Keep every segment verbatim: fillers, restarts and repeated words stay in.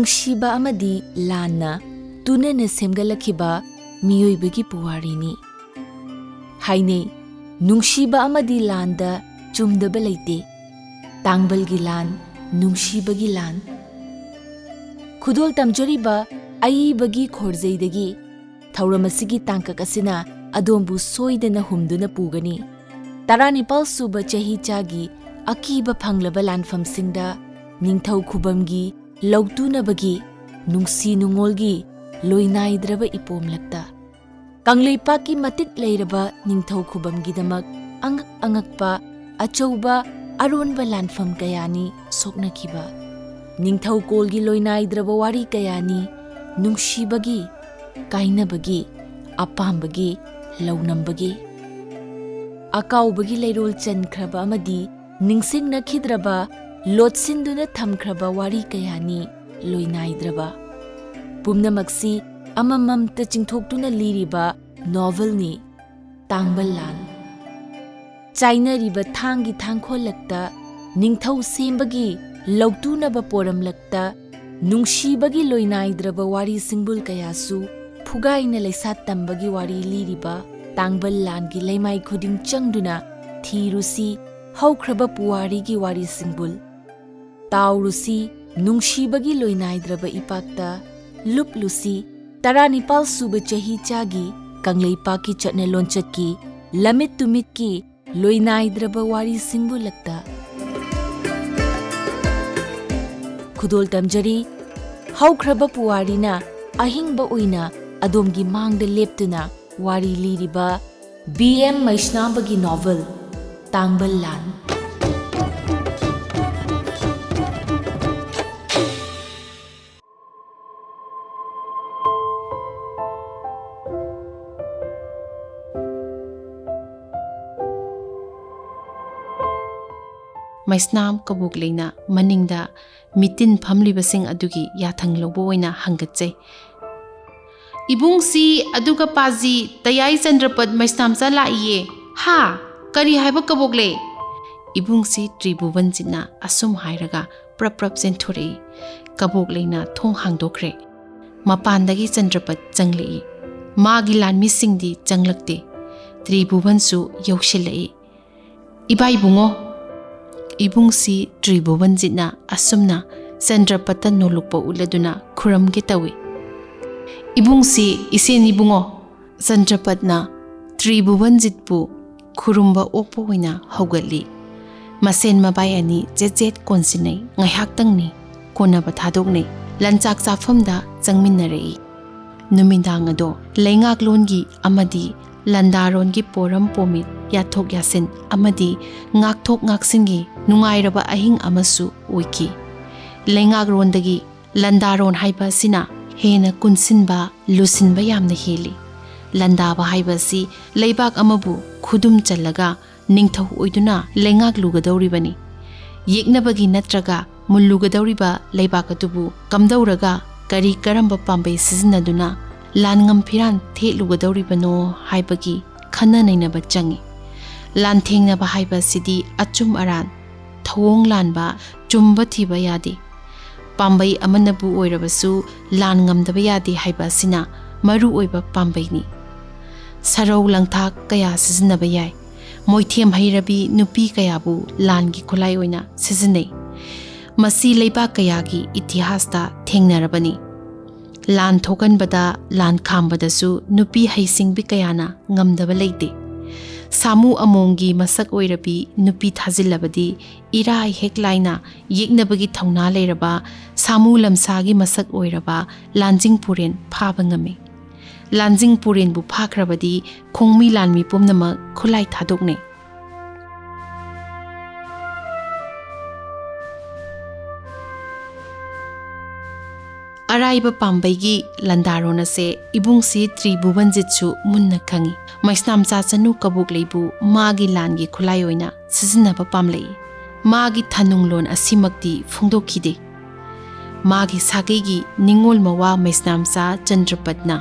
ꯅꯨꯡꯁꯤꯕ ꯑꯃꯗꯤ ꯂꯥꯟꯅ ꯇꯨꯅꯅ ꯁꯦꯝꯒꯠꯂꯛꯈꯤꯕ ꯃꯤꯑꯣꯏꯕꯒꯤ ꯄꯨꯋꯥꯔꯤꯅꯤ꯫ ꯍꯥꯏꯅꯩ, ꯅꯨꯡꯁꯤꯕ ꯑꯃꯗꯤ ꯂꯥꯟꯗ ꯆꯨꯝꯗꯕ ꯂꯩꯇꯦ꯫ ꯇꯥꯡꯕꯜꯒꯤ ꯂꯥꯟ, ꯅꯨꯡꯁꯤꯕꯒꯤ ꯂꯥꯟ꯫ ꯈꯨꯗꯣꯜ ꯇꯝꯖꯔꯤꯕ ꯑꯏꯕꯒꯤ ꯈꯣꯔꯖꯩꯗꯒꯤ ꯊꯧꯔꯝ ꯑꯁꯤꯒꯤ ꯇꯥꯡꯀꯛ ꯑꯁꯤꯅ ꯑꯗꯣꯝꯕꯨ ꯁꯣꯏꯗꯅ ꯍꯨꯝꯗꯨꯅ ꯄꯨꯒꯅꯤ꯫ ꯇꯔꯥꯅꯤꯄꯥꯜ ꯁꯨꯕ ꯆꯍꯤꯆꯥꯒꯤ ꯑꯀꯤꯕ ꯐꯪꯂꯕ ꯂꯥꯟꯐꯝꯁꯤꯡꯗ ꯅꯤꯡꯊꯧ ꯈꯨꯕꯝꯒꯤ ꯂꯧꯇꯨꯅꯕꯒꯤ ꯅꯨꯡꯁꯤ ꯅꯨꯡꯉꯣꯜꯒꯤ ꯂꯣꯏꯅꯥꯏꯗ꯭ꯔꯕ ꯏꯄꯣꯝꯂꯛꯇ ꯀꯪꯂꯩꯄꯥꯛꯀꯤ ꯃꯇꯤꯛ ꯂꯩꯔꯕ ꯅꯤꯡꯊꯧ ꯈꯨꯕꯝꯒꯤꯗꯃꯛ ꯑꯉꯛ ꯑꯉꯛꯄ ꯑꯆꯧꯕ ꯑꯔꯣꯟꯕ ꯂꯥꯟꯐꯝ ꯀꯌꯥꯅꯤ ꯁꯣꯛꯅꯈꯤꯕ꯫ ꯅꯤꯡꯊꯧꯀꯣꯜꯒꯤ ꯂꯣꯏꯅꯥꯏꯗ꯭ꯔꯕ ꯋꯥꯔꯤ ꯀꯌꯥꯅꯤ ꯅꯨꯡꯁꯤꯕꯒꯤ, ꯀꯥꯏꯅꯕꯒꯤ, ꯑꯄꯥꯝꯕꯒꯤ, ꯂꯧꯅꯝꯕꯒꯤ꯫ ꯑꯀꯥꯎꯕꯒꯤ ꯂꯩꯔꯣꯜ ꯆꯟꯈ꯭ꯔꯕ ꯑꯃꯗꯤ ꯅꯤꯡꯁꯤꯡꯅꯈꯤꯗ꯭ꯔꯕ, ꯂꯣꯠꯁꯤꯟꯗꯨꯅ ꯊꯝꯈ꯭ꯔꯕ ꯋꯥꯔꯤ ꯀꯌꯥꯅꯤ ꯂꯣꯏꯅꯥꯏꯗ꯭ꯔꯕ꯫ ꯄꯨꯝꯅꯃꯛꯁꯤ ꯑꯃꯃꯝꯇ ꯆꯤꯡꯊꯣꯛꯇꯨꯅ ꯂꯤꯔꯤꯕ ꯅꯣꯚꯦꯜꯅꯤ ꯇꯥꯡꯕꯜ ꯂꯥꯟ꯫ ꯆꯥꯏꯅꯔꯤꯕ ꯊꯥꯡꯒꯤ ꯊꯥꯡꯈꯣꯜꯂꯛꯇ, ꯅꯤꯡꯊꯧ ꯁꯦꯝꯕꯒꯤ ꯂꯧꯇꯨꯅꯕ ꯄꯣꯔꯝꯂꯛꯇ, ꯅꯨꯡꯁꯤꯕꯒꯤ ꯂꯣꯏꯅꯥꯏꯗ꯭ꯔꯕ ꯋꯥꯔꯤ ꯁꯤꯡꯕꯨꯜ ꯀꯌꯥꯁꯨ ꯐꯨꯒꯥꯏꯅ ꯂꯩꯁꯥꯠ ꯇꯝꯕꯒꯤ ꯋꯥꯔꯤ ꯂꯤꯔꯤꯕ ꯇꯥꯡꯕꯜ ꯂꯥꯟꯒꯤ ꯂꯩꯃꯥꯏ ꯈꯨꯗꯤꯡ ꯆꯪꯗꯨꯅ ꯊꯤꯔꯨꯁꯤ ꯍꯧꯈ꯭ꯔꯕ ꯄꯨꯋꯥꯔꯤꯒꯤ ꯋꯥꯔꯤ ꯁꯤꯡꯕꯨꯜ꯫ ꯇꯥꯎꯔꯨꯁꯤ ꯅꯨꯡꯁꯤꯕꯒꯤ ꯂꯣꯏꯅꯥꯏꯗ꯭ꯔꯕ ꯏꯄꯥꯛꯇ, ꯂꯨꯞꯂꯨꯁꯤ ꯇꯔꯥꯅꯤꯄꯥꯜ ꯁꯨꯕ ꯆꯍꯤꯆꯥꯒꯤ ꯀꯪꯂꯩꯄꯥꯛꯀꯤ ꯆꯠꯅ ꯂꯣꯟꯆꯠꯀꯤ ꯂꯝꯃꯤꯠ ꯇꯨꯃꯤꯠꯀꯤ ꯂꯣꯏꯅꯥꯏꯗ꯭ꯔꯕ ꯋꯥꯔꯤ ꯁꯤꯡꯕꯨꯜꯂꯛꯇ꯫ ꯈꯨꯗꯣꯜ ꯇꯝꯖꯔꯤ, ꯍꯧꯈ꯭ꯔꯕ ꯄꯨꯋꯥꯔꯤꯅ ꯑꯍꯤꯡꯕ ꯑꯣꯏꯅ ꯑꯗꯣꯝꯒꯤ ꯃꯥꯡꯗ ꯂꯦꯞꯇꯨꯅ ꯋꯥꯔꯤ ꯂꯤꯔꯤꯕ ꯕꯤ ꯑꯦꯝ ꯃꯩꯁꯅꯥꯝꯕꯒꯤ ꯅꯣꯚꯦꯜ ꯇꯥꯡꯕꯜ ꯂꯥꯟ꯫ ꯃꯩꯁꯅꯥꯝ ꯀꯕꯣꯛꯂꯩꯅ ꯃꯅꯤꯡꯗ ꯃꯤꯇꯤꯟ ꯐꯝꯂꯤꯕꯁꯤꯡ ꯑꯗꯨꯒꯤ ꯌꯥꯊꯪ ꯂꯧꯕ ꯑꯣꯏꯅ ꯍꯪꯒꯠꯆꯩ꯫ "ꯏꯕꯨꯡꯁꯤ ꯑꯗꯨꯒ ꯄꯥꯖꯤ ꯇꯌꯥꯏ ꯆꯟꯗ꯭ꯔꯄꯠ ꯃꯩꯁꯅꯥꯝꯆꯥ ꯂꯥꯛꯏꯌꯦ꯫ ꯍꯥ? ꯀꯔꯤ ꯍꯥꯏꯕ ꯀꯕꯣꯛꯂꯩ?" ꯏꯕꯨꯡꯁꯤ ꯇ꯭ꯔꯤꯕꯨꯕꯟꯖꯤꯠꯅ ꯑꯁꯨꯝ ꯍꯥꯏꯔꯒ ꯄ꯭ꯔꯞ ꯄ꯭ꯔꯞ ꯆꯦꯟꯊꯣꯔꯛꯏ꯫ ꯀꯕꯣꯛꯂꯩꯅ ꯊꯣꯡ ꯍꯥꯡꯗꯣꯛꯈ꯭ꯔꯦ꯫ ꯃꯄꯥꯟꯗꯒꯤ ꯆꯟꯗ꯭ꯔꯄꯠ ꯆꯪꯂꯛꯏ꯫ ꯃꯥꯒꯤ ꯂꯥꯟꯃꯤꯁꯤꯡꯗꯤ ꯆꯪꯂꯛꯇꯦ꯫ ꯇ꯭ꯔꯤꯚꯨꯕꯟꯁꯨ ꯌꯧꯁꯤꯜꯂꯛꯏ꯫ "ꯏꯕꯥ ꯏꯕꯨꯡꯉꯣ!" ꯏꯕꯨꯡꯁꯤ ꯇ꯭ꯔꯤꯚꯨꯕꯟꯖꯤꯠꯅ ꯑꯁꯨꯝꯅ ꯆꯟꯗ꯭ꯔꯄꯠꯇ ꯅꯣꯂꯨꯛꯄ ꯎꯠꯂꯗꯨꯅ ꯈꯨꯔꯝꯒꯦ ꯇꯧꯏ꯫ "ꯏꯕꯨꯡꯁꯤ ꯏꯆꯦꯅꯤ ꯏꯕꯨꯡꯉꯣ!" ꯆꯟꯗ꯭ꯔꯄꯠꯅ ꯇ꯭ꯔꯤꯚꯨꯕꯟꯖꯤꯠꯄꯨ ꯈꯨꯔꯨꯝꯕ ꯑꯣꯛꯄ ꯑꯣꯏꯅ ꯍꯧꯒꯠꯂꯤ꯫ ꯃꯁꯦꯟ ꯃꯕꯥꯏ ꯑꯅꯤ ꯆꯦꯠ ꯆꯦꯠ ꯀꯣꯟꯁꯤꯟꯅꯩ꯫ ꯉꯥꯏꯍꯥꯛꯇꯪꯅꯤ, ꯀꯣꯟꯅꯕ ꯊꯥꯗꯣꯛꯅꯩ꯫ ꯂꯟꯆꯥꯛ ꯆꯥꯐꯝꯗ ꯆꯪꯃꯤꯟꯅꯔꯛꯏ꯫ ꯅꯨꯃꯤꯗꯥꯡ ꯑꯗꯣ ꯂꯩꯉꯥꯛꯂꯣꯟꯒꯤ ꯑꯃꯗꯤ ꯂꯟꯗꯥꯔꯣꯟꯒꯤ ꯄꯣꯔꯝ ꯄꯣꯃꯤꯠ, ꯌꯥꯊꯣꯛ ꯌꯥꯁꯤꯟ ꯑꯃꯗꯤ ꯉꯥꯛꯊꯣꯛ ꯉꯥꯛꯁꯤꯟꯒꯤ ꯅꯨꯡꯉꯥꯏꯔꯕ ꯑꯍꯤꯡ ꯑꯃꯁꯨ ꯑꯣꯏꯈꯤ꯫ ꯂꯩꯉꯥꯛꯂꯣꯟꯗꯒꯤ ꯂꯟꯗꯥꯔꯣꯟ ꯍꯥꯏꯕ ꯑꯁꯤꯅ ꯍꯦꯟꯅ ꯀꯨꯟꯁꯤꯟꯕ, ꯂꯨꯁꯤꯟꯕ ꯌꯥꯝꯅ ꯍꯦꯜꯂꯤ꯫ ꯂꯟꯗꯥꯕ ꯍꯥꯏꯕ ꯑꯁꯤ ꯂꯩꯕꯥꯛ ꯑꯃꯕꯨ ꯈꯨꯗꯨꯝ ꯆꯜꯂꯒ ꯅꯤꯡꯊꯧ ꯑꯣꯏꯗꯨꯅ ꯂꯩꯉꯥꯛꯂꯨꯒꯗꯧꯔꯤꯕꯅꯤ꯫ ꯌꯦꯛꯅꯕꯒꯤ ꯅꯠꯇ꯭ꯔꯒ ꯃꯨꯜꯂꯨꯒꯗꯧꯔꯤꯕ ꯂꯩꯕꯥꯛ ꯑꯗꯨꯕꯨ ꯀꯝꯗꯧꯔꯒ ꯀꯔꯤ ꯀꯔꯝꯕ ꯄꯥꯝꯕꯩ ꯁꯤꯖꯤꯟꯅꯗꯨꯅ ꯂꯥꯟꯉꯝ ꯐꯤꯔꯥꯟ ꯊꯦꯠꯂꯨꯒꯗꯧꯔꯤꯕꯅꯣ ꯍꯥꯏꯕꯒꯤ ꯈꯟꯅ ꯅꯩꯅꯕ ꯆꯪꯏ꯫ ꯂꯥꯟꯊꯦꯡꯅꯕ ꯍꯥꯏꯕ ꯑꯁꯤꯗꯤ ꯑꯆꯨꯝ ꯑꯔꯥꯟ, ꯊꯧꯑꯣꯡ ꯂꯥꯟꯕ, ꯆꯨꯝꯕ ꯊꯤꯕ ꯌꯥꯗꯦ꯫ ꯄꯥꯝꯕꯩ ꯑꯃꯅꯕꯨ ꯑꯣꯏꯔꯕꯁꯨ ꯂꯥꯟ ꯉꯝꯗꯕ ꯌꯥꯗꯦ ꯍꯥꯏꯕ ꯑꯁꯤꯅ ꯃꯔꯨ ꯑꯣꯏꯕ ꯄꯥꯝꯕꯩꯅꯤ꯫ ꯁꯔꯧ ꯂꯪꯊꯥꯛ ꯀꯌꯥ ꯁꯤꯖꯤꯟꯅꯕ ꯌꯥꯏ꯫ ꯃꯣꯏꯊꯦꯝ ꯍꯩꯔꯕꯤ ꯅꯨꯄꯤ ꯀꯌꯥꯕꯨ ꯂꯥꯟꯒꯤ ꯈꯨꯠꯂꯥꯏ ꯑꯣꯏꯅ ꯁꯤꯖꯤꯟꯅꯩ꯫ ꯃꯁꯤ ꯂꯩꯕꯥꯛ ꯀꯌꯥꯒꯤ ꯏꯇꯤꯍꯥꯁꯇ ꯊꯦꯡꯅꯔꯕꯅꯤ꯫ ꯂꯥꯟ ꯊꯣꯛꯍꯟꯕꯗ, ꯂꯥꯟ ꯈꯥꯝꯕꯗꯁꯨ ꯅꯨꯄꯤ ꯍꯩꯁꯤꯡꯕꯤ ꯀꯌꯥꯅ ꯉꯝꯗꯕ ꯂꯩꯇꯦ꯫ ꯁꯥꯃꯨ ꯑꯃꯣꯝꯒꯤ ꯃꯁꯛ ꯑꯣꯏꯔꯕꯤ ꯅꯨꯄꯤ ꯊꯥꯖꯤꯜꯂꯕꯗꯤ ꯏꯔꯥꯏ ꯍꯦꯛ ꯂꯥꯏꯅ ꯌꯦꯛꯅꯕꯒꯤ ꯊꯧꯅꯥ ꯂꯩꯔꯕ ꯁꯥꯃꯨ ꯂꯝꯁꯥꯒꯤ ꯃꯁꯛ ꯑꯣꯏꯔꯕ ꯂꯥꯟꯖꯤꯡ ꯄꯨꯔꯦꯟ ꯐꯥꯕ ꯉꯝꯃꯤ꯫ ꯂꯥꯟꯖꯤꯡ ꯄꯨꯔꯦꯟꯕꯨ ꯐꯥꯈ꯭ꯔꯕꯗꯤ ꯈꯣꯡꯃꯤ ꯂꯥꯟꯃꯤ ꯄꯨꯝꯅꯃꯛ ꯈꯨꯠꯂꯥꯏ ꯊꯥꯗꯣꯛꯅꯩ꯫ ꯑꯔꯥꯏꯕ ꯄꯥꯝꯕꯩꯒꯤ ꯂꯟꯗꯥꯔꯣꯟ ꯑꯁꯦ ꯏꯕꯨꯡꯁꯤ ꯇ꯭ꯔꯤꯚꯨꯕꯟꯖꯤꯠꯁꯨ ꯃꯨꯟꯅ ꯈꯪꯏ꯫ ꯃꯩꯁꯅꯥꯝꯆꯥ ꯆꯅꯨ ꯀꯕꯣꯛꯂꯩꯕꯨ ꯃꯥꯒꯤ ꯂꯥꯟꯒꯤ ꯈꯨꯠꯂꯥꯏ ꯑꯣꯏꯅ ꯁꯤꯖꯤꯟꯅꯕ ꯄꯥꯝꯂꯛꯏ꯫ ꯃꯥꯒꯤ ꯊꯅꯨꯡꯂꯣꯟ ꯑꯁꯤꯃꯛꯇꯤ ꯐꯣꯡꯗꯣꯛꯈꯤꯗꯦ꯫ ꯃꯥꯒꯤ ꯁꯥꯒꯩꯒꯤ ꯅꯤꯡꯉꯣꯜ ꯃꯋꯥ ꯃꯩꯁꯅꯥꯝꯆꯥ ꯆꯟꯗ꯭ꯔꯄꯠꯅ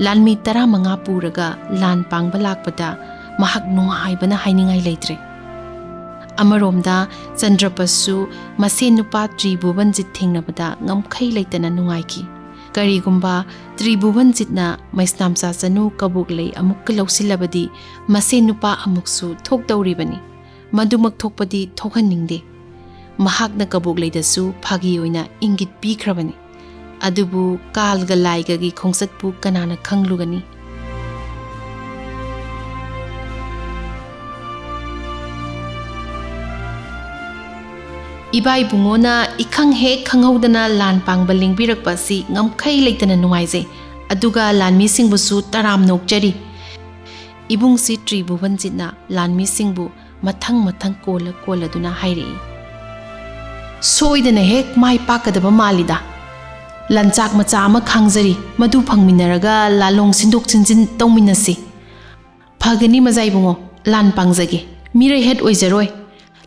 ꯂꯥꯟꯃꯤ ꯇꯔꯥꯃꯉꯥ ꯄꯨꯔꯒ ꯂꯥꯟ ꯄꯥꯡꯕ ꯂꯥꯛꯄꯗ ꯃꯍꯥꯛ ꯅꯨꯡꯉꯥꯏꯕꯅ ꯍꯥꯏꯅꯤꯡꯉꯥꯏ ꯂꯩꯇ꯭ꯔꯦ꯫ ꯑꯃꯔꯣꯝꯗ ꯆꯟꯗ꯭ꯔꯄꯠꯁꯨ ꯃꯁꯦꯟ ꯅꯨꯄꯥ ꯇ꯭ꯔꯤꯚꯨꯕꯟꯖꯤꯠ ꯊꯦꯡꯅꯕꯗ ꯉꯝꯈꯩ ꯂꯩꯇꯅ ꯅꯨꯡꯉꯥꯏꯈꯤ꯫ ꯀꯔꯤꯒꯨꯝꯕ ꯇ꯭ꯔꯤꯚꯨꯕꯟꯖꯤꯠꯅ ꯃꯩꯁꯅꯥꯝꯆꯥ ꯆꯅꯨ ꯀꯕꯣꯛꯂꯩ ꯑꯃꯨꯛꯀ ꯂꯧꯁꯤꯜꯂꯕꯗꯤ ꯃꯁꯦꯟ ꯅꯨꯄꯥ ꯑꯃꯨꯛꯁꯨ ꯊꯣꯛꯇꯧꯔꯤꯕꯅꯤ꯫ ꯃꯗꯨꯃꯛ ꯊꯣꯛꯄꯗꯤ ꯊꯣꯛꯍꯟꯅꯤꯡꯗꯦ꯫ ꯃꯍꯥꯛꯅ ꯀꯕꯣꯛꯂꯩꯗꯁꯨ ꯐꯥꯒꯤ ꯑꯣꯏꯅ ꯏꯪꯒꯤꯠ ꯄꯤꯈ꯭ꯔꯕꯅꯤ꯫ ꯑꯗꯨꯕꯨ ꯀꯥꯜꯒ ꯂꯥꯏꯒꯒꯤ ꯈꯣꯡꯆꯠꯄꯨ ꯀꯅꯥꯅ ꯈꯪꯂꯨꯒꯅꯤ? ꯏꯕꯥ ꯏꯕꯨꯡꯉꯣꯅ ꯏꯈꯪ ꯍꯦꯛ ꯈꯪꯍꯧꯗꯅ ꯂꯥꯟ ꯄꯥꯡꯕ ꯂꯦꯡꯕꯤꯔꯛꯄ ꯑꯁꯤ ꯉꯝꯈꯩ ꯂꯩꯇꯅ ꯅꯨꯡꯉꯥꯏꯖꯩ꯫ ꯑꯗꯨꯒ ꯂꯥꯟꯃꯤꯁꯤꯡꯕꯨꯁꯨ ꯇꯔꯥꯝꯅ ꯑꯣꯛꯆꯔꯤ꯫ ꯏꯕꯨꯡꯁꯤ ꯇ꯭ꯔꯤꯚꯨꯕꯟꯖꯤꯠꯅ ꯂꯥꯟꯃꯤꯁꯤꯡꯕꯨ ꯃꯊꯪ ꯃꯊꯪ ꯀꯣꯜꯂ ꯀꯣꯜꯂꯗꯨꯅ ꯍꯥꯏꯔꯛꯏ꯫ ꯁꯣꯏꯗꯅ ꯍꯦꯛ ꯃꯥꯏ ꯄꯥꯛꯀꯗꯕ ꯃꯥꯜꯂꯤꯗ꯫ ꯂꯟꯆꯥꯛ ꯃꯆꯥ ꯑꯃ ꯈꯥꯡꯖꯔꯤ, ꯃꯗꯨ ꯐꯪꯃꯤꯟꯅꯔꯒ ꯂꯥꯂꯣꯡ ꯁꯤꯟꯗꯣꯛ ꯁꯤꯟꯖꯤꯟ ꯇꯧꯃꯤꯟꯅꯁꯤ꯫ ꯐꯒꯅꯤ ꯃꯖꯥ ꯏꯕꯨꯡꯉꯣ, ꯂꯥꯟ ꯄꯥꯡꯖꯒꯦ, ꯃꯤꯔꯩꯍꯦꯠ ꯑꯣꯏꯖꯔꯣꯏ꯫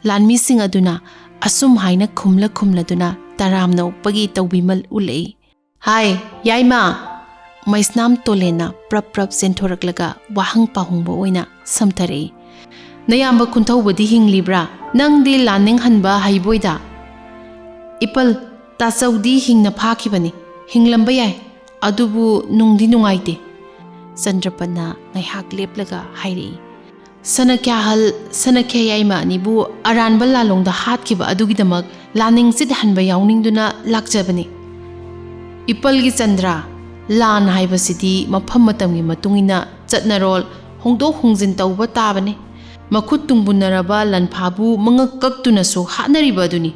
ꯂꯥꯟꯃꯤꯁꯤꯡ ꯑꯗꯨꯅ ꯑꯁꯨꯝ ꯍꯥꯏꯅ ꯈꯨꯝꯂ ꯈꯨꯝꯂꯗꯨꯅ ꯇꯔꯥꯝꯅ ꯑꯣꯛꯄꯒꯤ ꯇꯧꯕꯤꯃꯜ ꯎꯠꯂꯛꯏ꯫ ꯍꯥꯏ, ꯌꯥꯏꯃ! ꯃꯩꯁꯅꯥꯝ ꯇꯣꯂꯦꯟꯅ ꯄ꯭ꯔꯞ ꯄ꯭ꯔꯞ ꯆꯦꯟꯊꯣꯔꯛꯂꯒ ꯋꯥꯍꯪ ꯄꯥꯎꯍꯪꯕ ꯑꯣꯏꯅ ꯁꯝꯊꯔꯛꯏ꯫ ꯅꯌꯥꯝꯕ ꯀꯨꯟꯊꯧꯕꯗꯤ ꯍꯤꯡꯂꯤꯕ꯭ꯔꯥ? ꯅꯪꯗꯤ ꯂꯥꯟ ꯅꯤꯡꯍꯟꯕ ꯍꯩꯕꯣꯏꯗ꯫ ꯏꯄꯜ, ꯇꯥꯆꯧꯗꯤ ꯍꯤꯡꯅ ꯐꯥꯈꯤꯕꯅꯤ꯫ ꯍꯤꯡꯂꯝꯕ ꯌꯥꯏ, ꯑꯗꯨꯕꯨ ꯅꯨꯡꯗꯤ ꯅꯨꯡꯉꯥꯏꯇꯦ꯫ ꯆꯟꯗ꯭ꯔꯄꯠꯅ ꯉꯥꯏꯍꯥꯛ ꯂꯦꯞꯂꯒ ꯍꯥꯏꯔꯛꯏ꯫ ꯁꯅꯥꯈ꯭ꯌꯥꯍꯜ, ꯁꯅꯥꯈ꯭ꯌꯥ ꯌꯥꯏꯃ ꯑꯅꯤꯕꯨ ꯑꯔꯥꯟꯕ ꯂꯥꯂꯣꯡꯗ ꯍꯥꯠꯈꯤꯕ ꯑꯗꯨꯒꯤꯗꯃꯛ ꯂꯥꯟꯅꯤꯡ ꯆꯤꯠꯍꯟꯕ ꯌꯥꯎꯅꯤꯡꯗꯨꯅ ꯂꯥꯛꯆꯕꯅꯤ꯫ ꯏꯄꯜꯒꯤ ꯆꯟꯗ꯭ꯔ, ꯂꯥꯟ ꯍꯥꯏꯕꯁꯤꯗꯤ ꯃꯐꯝ ꯃꯇꯝꯒꯤ ꯃꯇꯨꯡ ꯏꯟꯅ ꯆꯠꯅꯔꯣꯜ ꯍꯣꯡꯗꯣꯛ ꯍꯣꯡꯖꯤꯟ ꯇꯧꯕ ꯇꯥꯕꯅꯤ꯫ ꯃꯈꯨꯠ ꯇꯨꯡꯕꯨꯟꯅꯔꯕ ꯂꯟꯐꯥꯕꯨ ꯃꯉꯛ ꯀꯛꯇꯨꯅꯁꯨ ꯍꯥꯠꯅꯔꯤꯕ ꯑꯗꯨꯅꯤ꯫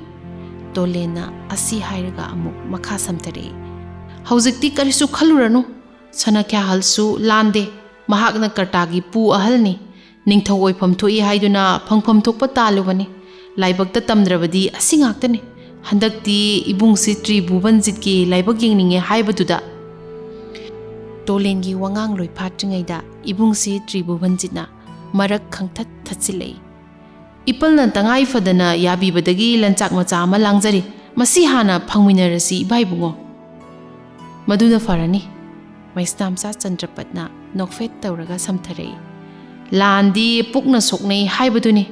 ꯇꯣꯂꯦꯟꯅ ꯑꯁꯤ ꯍꯥꯏꯔꯒ ꯑꯃꯨꯛ ꯃꯈꯥ ꯁꯝꯊꯔꯛꯏ꯫ ꯍꯧꯖꯤꯛꯇꯤ ꯀꯔꯤꯁꯨ ꯈꯜꯂꯨꯔꯅꯨ꯫ ꯁꯅꯥꯈ꯭ꯌꯥꯍꯜꯁꯨ ꯂꯥꯟꯗꯦ꯫ ꯃꯍꯥꯛꯅ ꯀꯔꯇꯥꯒꯤ ꯄꯨ ꯑꯍꯜꯅꯤ꯫ ꯅꯤꯡꯊꯧ ꯑꯣꯏꯐꯝ ꯊꯣꯛꯏ ꯍꯥꯏꯗꯨꯅ ꯐꯪꯐꯝ ꯊꯣꯛꯄ ꯇꯥꯜꯂꯨꯕꯅꯤ꯫ ꯂꯥꯏꯕꯛꯇ ꯇꯝꯗ꯭ꯔꯕꯗꯤ ꯑꯁꯤ ꯉꯥꯛꯇꯅꯤ꯫ ꯍꯟꯗꯛꯇꯤ ꯏꯕꯨꯡꯁꯤ ꯇ꯭ꯔꯤꯚꯨꯕꯟꯖꯤꯠꯀꯤ ꯂꯥꯏꯕꯛ ꯌꯦꯡꯅꯤꯡꯉꯦ ꯍꯥꯏꯕꯗꯨꯗ꯫ ꯇꯣꯂꯦꯟꯒꯤ ꯋꯥꯉꯥꯡ ꯂꯣꯏꯐꯥꯠꯇ꯭ꯔꯤꯉꯩꯗ ꯏꯕꯨꯡꯁꯤ ꯇ꯭ꯔꯤꯚꯨꯕꯟꯖꯤꯠꯅ ꯃꯔꯛ ꯈꯪꯊꯠ ꯊꯠꯆꯤꯜꯂꯛꯏ꯫ ꯏꯄꯜꯅ ꯇꯉꯥꯏ ꯐꯗꯅ ꯌꯥꯕꯤꯕꯗꯒꯤ ꯂꯟꯆꯥꯛ ꯃꯆꯥ ꯑꯃ ꯂꯥꯡꯖꯔꯤ꯫ ꯃꯁꯤ ꯍꯥꯟꯅ ꯐꯪꯃꯤꯟꯅꯔꯁꯤ, ꯏꯕꯥ ꯏꯕꯨꯡꯉꯣ꯫ ꯃꯗꯨꯅ ꯐꯔꯅꯤ꯫ ꯃꯩꯁꯅꯥꯝꯆꯥ ꯆꯟꯗ꯭ꯔꯄꯠꯅ ꯅꯣꯛꯐꯦꯠ ꯇꯧꯔꯒ ꯁꯝꯊꯔꯛꯏ꯫ ꯂꯥꯟꯗꯤ ꯄꯨꯛꯅ ꯁꯣꯛꯅꯩ ꯍꯥꯏꯕꯗꯨꯅꯤ꯫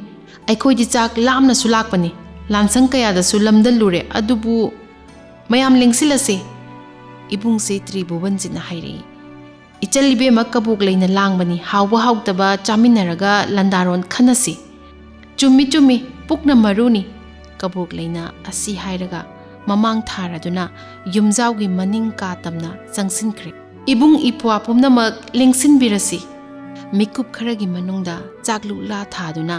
ꯑꯩꯈꯣꯏꯗꯤ ꯆꯥꯛ ꯂꯥꯝꯅꯁꯨ ꯂꯥꯛꯄꯅꯤ꯫ ꯂꯥꯟꯁꯪ ꯀꯌꯥꯗꯁꯨ ꯂꯝꯗꯜꯂꯨꯔꯦ, ꯑꯗꯨꯕꯨ ꯃꯌꯥꯝ ꯂꯦꯡꯁꯤꯜꯂꯁꯤ꯫ ꯏꯕꯨꯡꯁꯤ ꯇ꯭ꯔꯤꯕꯨꯕꯟꯖꯤꯠꯅ ꯍꯥꯏꯔꯛꯏ꯫ "ꯏꯆꯜ ꯏꯕꯦꯝꯃ ꯀꯕꯣꯛ ꯂꯩꯅ ꯂꯥꯡꯕꯅꯤ, ꯍꯥꯎꯕ ꯍꯥꯎꯇꯕ ꯆꯥꯃꯤꯟꯅꯔꯒ ꯂꯥꯟꯗꯥꯔꯣꯟ ꯈꯟꯅꯁꯤ꯫" "ꯆꯨꯝꯃꯤ ꯆꯨꯝꯃꯤ, ꯄꯨꯛꯅ ꯃꯔꯨꯅꯤ꯫" ꯀꯕꯣꯛ ꯂꯩꯅ ꯑꯁꯤ ꯍꯥꯏꯔꯒ ꯃꯃꯥꯡ ꯊꯥꯔꯗꯨꯅ ꯌꯨꯝꯖꯥꯎꯒꯤ ꯃꯅꯤꯡ ꯀꯥ ꯇꯝꯅ ꯆꯪꯁꯤꯟꯈ꯭ꯔꯦ꯫ "ꯏꯕꯨꯡ ꯏꯄ꯭ꯋꯥ ꯄꯨꯝꯅꯃꯛ ꯂꯦꯡꯁꯤꯟꯕꯤꯔꯁꯤ꯫" ꯃꯤꯀꯨꯞ ꯈꯔꯒꯤ ꯃꯅꯨꯡꯗ ꯆꯥꯛꯂꯨꯛꯂꯥ ꯊꯥꯗꯨꯅ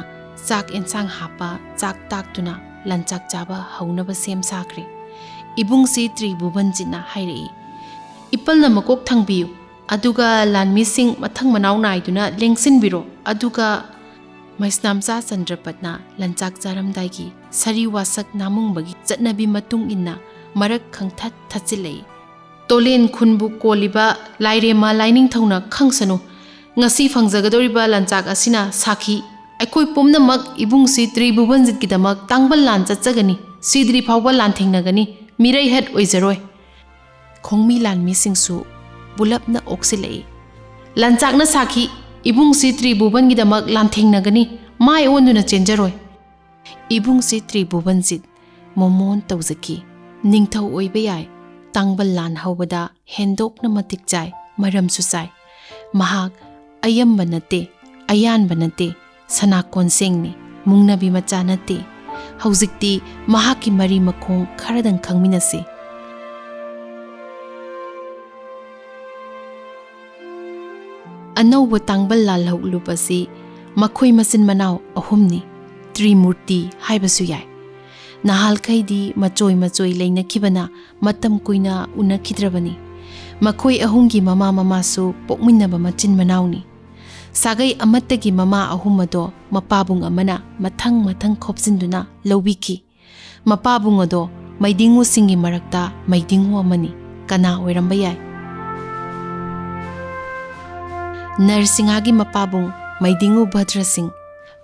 ꯆꯥꯛ ꯑꯦꯟꯁꯥꯡ ꯍꯥꯞꯄ, ꯆꯥꯛ ꯇꯥꯛꯇꯨꯅ ꯂꯟꯆꯥꯛ ꯆꯥꯕ ꯍꯧꯅꯕ ꯁꯦꯝ ꯁꯥꯈ꯭ꯔꯦ꯫ ꯏꯕꯨꯡꯁꯤ ꯇ꯭ꯔꯤꯕꯨꯕꯟꯖꯤꯠꯅ ꯍꯥꯏꯔꯛꯏ, "ꯏꯄꯜꯅ ꯃꯀꯣꯛ ꯊꯪꯕꯤꯌꯨ, ꯑꯗꯨꯒ ꯂꯥꯟꯃꯤꯁꯤꯡ ꯃꯊꯪ ꯃꯅꯥꯎ ꯅꯥꯏꯗꯨꯅ ꯂꯦꯡꯁꯤꯟꯕꯤꯔꯣ, ꯑꯗꯨꯒ" ꯃꯩꯁꯅꯥꯝꯆꯥ ꯆꯟꯗ꯭ꯔꯄꯠꯅ ꯂꯟꯆꯥꯛ ꯆꯥꯔꯝꯗꯥꯏꯒꯤ ꯁꯥꯔꯤ ꯋꯥꯁꯛ ꯅꯥꯃꯨꯡꯕꯒꯤ ꯆꯠꯅꯕꯤ ꯃꯇꯨꯡ ꯏꯟꯅ ꯃꯔꯛ ꯈꯪꯊꯠ ꯊꯠꯆꯤꯜꯂꯛꯏ꯫ "ꯇꯣꯂꯦꯟ ꯈꯨꯟꯕꯨ ꯀꯣꯜꯂꯤꯕ ꯂꯥꯏꯔꯦꯝꯃ ꯂꯥꯏꯅꯤꯡꯊꯧꯅ ꯈꯪꯁꯅꯨ꯫ ꯉꯁꯤ ꯐꯪꯖꯒꯗꯧꯔꯤꯕ ꯂꯟꯆꯥꯛ ꯑꯁꯤꯅ ꯁꯥꯈꯤ꯫ ꯑꯩꯈꯣꯏ ꯄꯨꯝꯅꯃꯛ ꯏꯕꯨꯡꯁꯤ ꯇ꯭ꯔꯤꯕꯨꯕꯟꯖꯤꯠꯀꯤꯗꯃꯛ ꯇꯥꯡꯕꯜ ꯂꯥꯟ ꯆꯠꯆꯒꯅꯤ, ꯁꯤꯗ꯭ꯔꯤ ꯐꯥꯎꯕ ꯂꯥꯟꯊꯦꯡꯅꯒꯅꯤ, ꯃꯤꯔꯩꯍꯠ ꯑꯣꯏꯖꯔꯣꯏ꯫" ꯈꯣꯡꯃꯤ ꯂꯥꯟꯃꯤꯁꯤꯡꯁꯨ ꯄꯨꯂꯞꯅ ꯑꯣꯛꯁꯤꯜꯂꯛꯏ꯫ "ꯂꯟꯆꯥꯛꯅ ꯁꯥꯈꯤ, ꯏꯕꯨꯡꯁꯤ ꯇ꯭ꯔꯤꯕꯨꯕꯟꯒꯤꯗꯃꯛ ꯂꯥꯟꯊꯦꯡꯅꯒꯅꯤ, ꯃꯥꯏ ꯑꯣꯟꯗꯨꯅ ꯆꯦꯟꯖꯔꯣꯏ꯫" ꯏꯕꯨꯡꯁꯤ ꯇ꯭ꯔꯤꯕꯨꯕꯟꯖꯤꯠ ꯃꯣꯃꯣꯟ ꯇꯧꯖꯈꯤ꯫ ꯅꯤꯡꯊꯧ ꯑꯣꯏꯕ ꯌꯥꯏ, ꯇꯥꯡꯕꯜ ꯂꯥꯟ ꯍꯧꯕꯗ ꯍꯦꯟꯗꯣꯛꯅ ꯃꯇꯤꯛ ꯆꯥꯏ, ꯃꯔꯝꯁꯨ ꯆꯥꯏ꯫ ꯃꯍꯥꯛ ꯑꯌꯝꯕ ꯅꯠꯇꯦ, ꯑꯌꯥꯟꯕ ꯅꯠꯇꯦ, ꯁꯅꯥ ꯀꯣꯟꯁꯦꯡꯅꯤ, ꯃꯨꯡꯅꯕꯤ ꯃꯆꯥ ꯅꯠꯇꯦ꯫ ꯍꯧꯖꯤꯛꯇꯤ ꯃꯍꯥꯛꯀꯤ ꯃꯔꯤ ꯃꯈꯣꯡ ꯈꯔꯗꯪ ꯈꯪꯃꯤꯟꯅꯁꯤ꯫ ꯑꯅꯧꯕ ꯇꯥꯡꯕꯜ ꯂꯥꯜꯍꯧꯂꯨꯕꯁꯤ ꯃꯈꯣꯏ ꯃꯆꯤꯟ ꯃꯅꯥꯎ ꯑꯍꯨꯝꯅꯤ, ꯇ꯭ꯔꯤꯃꯨꯔꯇꯤ ꯍꯥꯏꯕꯁꯨ ꯌꯥꯏ꯫ ꯅꯍꯥꯜꯈꯩꯗꯤ ꯃꯆꯣꯏ ꯃꯆꯣꯏ ꯂꯩꯅꯈꯤꯕꯅ ꯃꯇꯝ ꯀꯨꯏꯅ ꯎꯅꯈꯤꯗ꯭ꯔꯕꯅꯤ꯫ ꯃꯈꯣꯏ ꯑꯍꯨꯝꯒꯤ ꯃꯃꯥ ꯃꯃꯥꯁꯨ ꯄꯣꯛꯃꯤꯟꯅꯕ ꯃꯆꯤꯟ ꯃꯅꯥꯎꯅꯤ꯫ ꯁꯥꯒꯩ ꯑꯃꯠꯇꯒꯤ ꯃꯃꯥ ꯑꯍꯨꯝ ꯑꯗꯣ ꯃꯄꯥꯕꯨꯡ ꯑꯃꯅ ꯃꯊꯪ ꯃꯊꯪ ꯈꯣꯞꯆꯤꯟꯗꯨꯅ ꯂꯧꯕꯤꯈꯤ꯫ ꯃꯄꯥꯕꯨꯡ ꯑꯗꯣ ꯃꯩꯗꯤꯡꯉꯨꯁꯤꯡꯒꯤ ꯃꯔꯛꯇ ꯃꯩꯗꯤꯡꯉꯨ ꯑꯃꯅꯤ꯫ ꯀꯅꯥ ꯑꯣꯏꯔꯝꯕ ꯌꯥꯏ? ꯅꯔꯁꯤꯡꯍꯥꯒꯤ ꯃꯄꯥꯕꯨꯡ ꯃꯩꯗꯤꯡꯉꯨ ꯚꯗ꯭ꯔ ꯁꯤꯡ,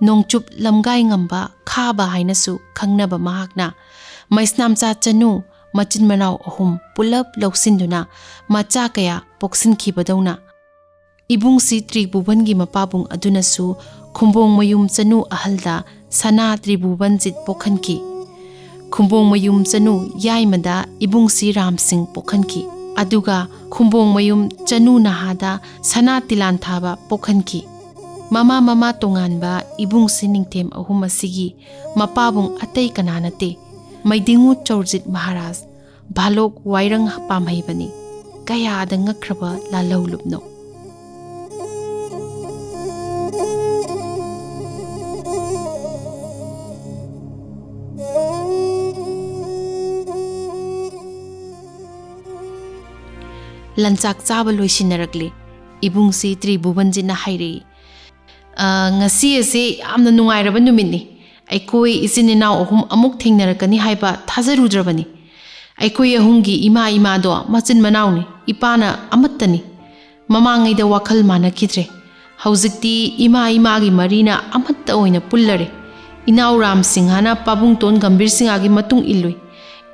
ꯅꯣꯡꯆꯨꯞ ꯂꯝꯒꯥꯏ ꯉꯝꯕ ꯈꯥꯕ ꯍꯥꯏꯅꯁꯨ ꯈꯪꯅꯕ ꯃꯍꯥꯛꯅ ꯃꯩꯁꯅꯥꯝꯆꯥ ꯆꯅꯨ ꯃꯆꯤꯟ ꯃꯅꯥꯎ ꯑꯍꯨꯝ ꯄꯨꯂꯞ ꯂꯧꯁꯤꯟꯗꯨꯅ ꯃꯆꯥ ꯀꯌꯥ ꯄꯣꯛꯁꯤꯟꯈꯤꯕꯗꯧꯅ ꯏꯕꯨꯡꯁꯤ ꯇ꯭ꯔꯤꯕꯨꯕꯟꯒꯤ ꯃꯄꯥꯕꯨꯡ ꯑꯗꯨꯅꯁꯨ ꯈꯨꯝꯕꯣꯡꯃꯌꯨꯝ ꯆꯅꯨ ꯑꯍꯜꯗ ꯁꯅꯥ ꯇ꯭ꯔꯤꯕꯨꯕꯟꯖꯤꯠ ꯄꯣꯛꯍꯟꯈꯤ꯫ ꯈꯨꯝꯕꯣꯡꯃꯌꯨꯝ ꯆꯅꯨ ꯌꯥꯏꯃꯗ ꯏꯕꯨꯡꯁꯤ ꯔꯥꯝꯁꯤꯡ ꯄꯣꯛꯍꯟꯈꯤ꯫ ꯑꯗꯨꯒ ꯈꯨꯝꯕꯣꯡꯃꯌꯨꯝ ꯆꯅꯨ ꯅꯍꯥꯗ ꯁꯅꯥ ꯇꯤꯂꯥꯟ ꯊꯥꯕ ꯄꯣꯛꯍꯟꯈꯤ꯫ ꯃꯃꯥ ꯃꯃꯥ ꯇꯣꯉꯥꯟꯕ ꯏꯕꯨꯡꯁꯤ ꯅꯤꯡꯊꯦꯝ ꯑꯍꯨꯝ ꯑꯁꯤꯒꯤ ꯃꯄꯥꯕꯨꯡ ꯑꯇꯩ ꯀꯅꯥ ꯅꯠꯇꯦ, ꯃꯩꯗꯤꯡꯉꯨ ꯆꯧꯔꯖꯤꯠ ꯃꯍꯥꯔꯥꯖ, ꯚꯥꯂꯣꯛ ꯋꯥꯏꯔꯪ ꯄꯥꯝꯍꯩꯕꯅꯤ꯫ ꯀꯌꯥꯗ ꯉꯛꯈ꯭ꯔꯕ ꯂꯥꯜꯍꯧ ꯂꯨꯞꯅꯣ! ꯂꯟꯆꯥꯛ ꯆꯥꯕ ꯂꯣꯏꯁꯤꯟꯅꯔꯛꯂꯦ꯫ ꯏꯕꯨꯡꯁꯤ ꯇ꯭ꯔꯤꯕꯨꯕꯟꯖꯤꯠꯅ ꯍꯥꯏꯔꯛꯏ, "ꯑ, ꯉꯁꯤ ꯑꯁꯤ ꯌꯥꯝꯅ ꯅꯨꯡꯉꯥꯏꯔꯕ ꯅꯨꯃꯤꯠꯅꯤ꯫ ꯑꯩꯈꯣꯏ ꯏꯆꯤꯟ ꯏꯅꯥꯎ ꯑꯍꯨꯝ ꯑꯃꯨꯛ ꯊꯦꯡꯅꯔꯛꯀꯅꯤ ꯍꯥꯏꯕ ꯊꯥꯖꯔꯨꯗ꯭ꯔꯕꯅꯤ꯫ ꯑꯩꯈꯣꯏ ꯑꯍꯨꯝꯒꯤ ꯏꯃꯥ ꯏꯃꯥꯗꯣ ꯃꯆꯤꯟ ꯃꯅꯥꯎꯅꯤ, ꯏꯄꯥꯅ ꯑꯃꯠꯇꯅꯤ꯫ ꯃꯃꯥꯡꯉꯩꯗ ꯋꯥꯈꯜ ꯃꯥꯟꯅꯈꯤꯗ꯭ꯔꯦ꯫ ꯍꯧꯖꯤꯛꯇꯤ ꯏꯃꯥ ꯏꯃꯥꯒꯤ ꯃꯔꯤꯅ ꯑꯃꯠꯇ ꯑꯣꯏꯅ ꯄꯨꯜꯂꯔꯦ꯫ ꯏꯅꯥꯎ ꯔꯥꯝ ꯁꯤꯡꯍꯅ ꯄꯥꯕꯨꯡꯇꯣꯟ ꯒꯝꯚꯤꯔ ꯁꯤꯡꯍꯒꯤ ꯃꯇꯨꯡ ꯏꯜꯂꯨꯏ꯫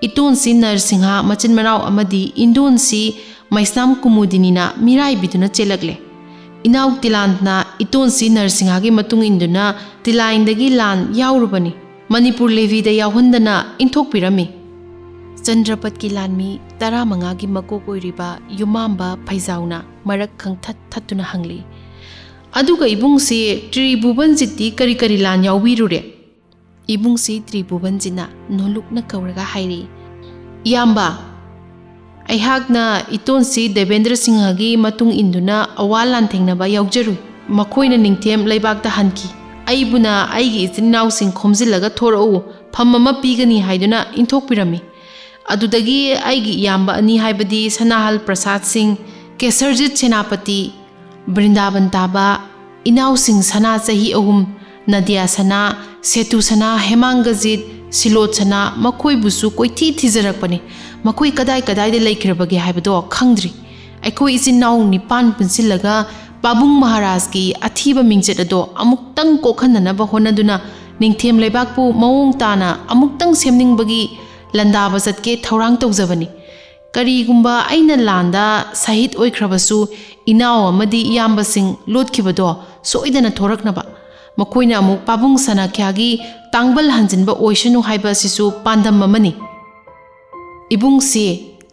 ꯏꯇꯣꯟꯁꯤ ꯅꯔ ꯁꯤꯡꯍ ꯃꯆꯤꯟ ꯃꯅꯥꯎ ꯑꯃꯗꯤ ꯏꯟꯗꯣꯟꯁꯤ ꯃꯩꯁꯅꯥꯝ ꯀꯨꯃꯨꯗꯤꯅꯤꯅ ꯃꯤꯔꯥꯏꯕꯤꯗꯨꯅ ꯆꯦꯜꯂꯛꯂꯦ꯫ ꯏꯅꯥꯎ ꯇꯤꯂꯥꯟꯅ ꯏꯇꯣꯟꯁꯤ ꯅꯔ ꯁꯤꯡꯍꯒꯤ ꯃꯇꯨꯡ ꯏꯟꯗꯨꯅ ꯇꯤꯂꯥꯏꯟꯗꯒꯤ ꯂꯥꯟ ꯌꯥꯎꯔꯨꯕꯅꯤ꯫ ꯃꯅꯤꯄꯨꯔ ꯂꯦꯚꯤꯗ ꯌꯥꯎꯍꯟꯗꯅ ꯏꯟꯊꯣꯛꯄꯤꯔꯝꯃꯤ꯫" ꯆꯟꯗ꯭ꯔꯄꯠꯀꯤ ꯂꯥꯟꯃꯤ ꯇꯔꯥꯃꯉꯥꯒꯤ ꯃꯀꯣꯛ ꯑꯣꯏꯔꯤꯕ ꯌꯨꯃꯥꯝꯕ ꯐꯩꯖꯥꯎꯅ ꯃꯔꯛ ꯈꯪꯊꯠ ꯊꯠꯇꯨꯅ ꯍꯪꯂꯤ, "ꯑꯗꯨꯒ ꯏꯕꯨꯡꯁꯤ ꯇ꯭ꯔꯤꯕꯨꯕꯟꯖꯤꯠꯇꯤ ꯀꯔꯤ ꯀꯔꯤ ꯂꯥꯟ ꯌꯥꯎꯕꯤꯔꯨꯔꯦ?" ꯏꯕꯨꯡꯁꯤ ꯇ꯭ꯔꯤꯕꯨꯕꯟꯖꯤꯠꯅ ꯅꯣꯂꯨꯛꯅ ꯀꯧꯔꯒ ꯍꯥꯏꯔꯤ, "ꯏꯌꯥꯝꯕ, ꯑꯩꯍꯥꯛꯅ ꯏꯇꯣꯟꯁꯤ ꯗꯦꯕꯦꯟꯗ꯭ꯔ ꯁꯤꯡꯍꯒꯤ ꯃꯇꯨꯡ ꯏꯟꯗꯨꯅ ꯑꯋꯥ ꯂꯥꯟꯊꯦꯡꯅꯕ ꯌꯥꯎꯖꯔꯨꯏ꯫ ꯃꯈꯣꯏꯅ ꯅꯤꯡꯊꯦꯝ ꯂꯩꯕꯥꯛꯇ ꯍꯟꯈꯤ꯫ ꯑꯩꯕꯨꯅ ꯑꯩꯒꯤ ꯏꯆꯤꯟ ꯏꯅꯥꯎꯁꯤꯡ ꯈꯣꯝꯖꯤꯜꯂꯒ ꯊꯣꯔꯛꯎ, ꯐꯝ ꯑꯃ ꯄꯤꯒꯅꯤ ꯍꯥꯏꯗꯨꯅ ꯏꯟꯊꯣꯛꯄꯤꯔꯝꯃꯤ꯫ ꯑꯗꯨꯗꯒꯤ ꯑꯩꯒꯤ ꯏꯌꯥꯝꯕ ꯑꯅꯤ ꯍꯥꯏꯕꯗꯤ ꯁꯅꯥꯍꯜ ꯄ꯭ꯔꯁꯥꯗ ꯁꯤꯡ, ꯀꯦꯁꯔꯖꯤꯠ ꯁꯦꯅꯥꯄꯇꯤ, ꯕ꯭ꯔꯤꯟꯗꯥꯕꯟ ꯇꯥꯕ, ꯏꯅꯥꯎꯁꯤꯡ ꯁꯅꯥ ꯆꯍꯤ ꯑꯍꯨꯝ, ꯅꯗꯤꯌꯥ ꯁꯅꯥ, ꯁꯦꯇꯨ ꯁꯅꯥ, ꯍꯦꯃꯥꯡꯒꯖꯤꯠ, ꯁꯤꯂꯣꯠ ꯁꯅꯥ, ꯃꯈꯣꯏꯕꯨꯁꯨ ꯀꯣꯏꯊꯤ ꯊꯤꯖꯔꯛꯄꯅꯤ꯫ ꯃꯈꯣꯏ ꯀꯗꯥꯏ ꯀꯗꯥꯏꯗ ꯂꯩꯈ꯭ꯔꯕꯒꯦ ꯍꯥꯏꯕꯗꯣ ꯈꯪꯗ꯭ꯔꯤ꯫ ꯑꯩꯈꯣꯏ ꯏꯆꯤꯟ ꯏꯅꯥꯎ ꯅꯤꯄꯥꯟ ꯄꯨꯟꯁꯤꯜꯂꯒ ꯄꯥꯕꯨꯡ ꯃꯍꯥꯔꯥꯖꯀꯤ ꯑꯊꯤꯕ ꯃꯤꯡꯆꯠ ꯑꯗꯣ ꯑꯃꯨꯛꯇꯪ ꯀꯣꯛꯍꯟꯅꯅꯕ ꯍꯣꯠꯅꯗꯨꯅ ꯅꯤꯡꯊꯦꯝ ꯂꯩꯕꯥꯛꯄꯨ ꯃꯑꯣꯡ ꯇꯥꯅ ꯑꯃꯨꯛꯇꯪ ꯁꯦꯝꯅꯤꯡꯕꯒꯤ ꯂꯥꯟꯗꯥꯕ ꯆꯠꯀꯦ ꯊꯧꯔꯥꯡ ꯇꯧꯖꯕꯅꯤ꯫ ꯀꯔꯤꯒꯨꯝꯕ ꯑꯩꯅ ꯂꯥꯟꯗ ꯁꯍꯤꯗ ꯑꯣꯏꯈ꯭ꯔꯕꯁꯨ, ꯏꯅꯥꯎ ꯑꯃꯗꯤ ꯏꯌꯥꯝꯕꯁꯤꯡ ꯂꯣꯠꯈꯤꯕꯗꯣ ꯁꯣꯏꯗꯅ ꯊꯣꯔꯛꯅꯕ꯫ ꯃꯈꯣꯏꯅ ꯑꯃꯨꯛ ꯄꯥꯕꯨꯡ ꯁꯅꯥꯈ꯭ꯌꯥꯒꯤ ꯇꯥꯡꯕꯜ ꯍꯟꯖꯤꯟꯕ ꯑꯣꯏꯁꯅꯨ ꯍꯥꯏꯕ ꯑꯁꯤꯁꯨ ꯄꯥꯟꯗꯝ ꯑꯃꯅꯤ꯫ ꯏꯕꯨꯡꯁꯤ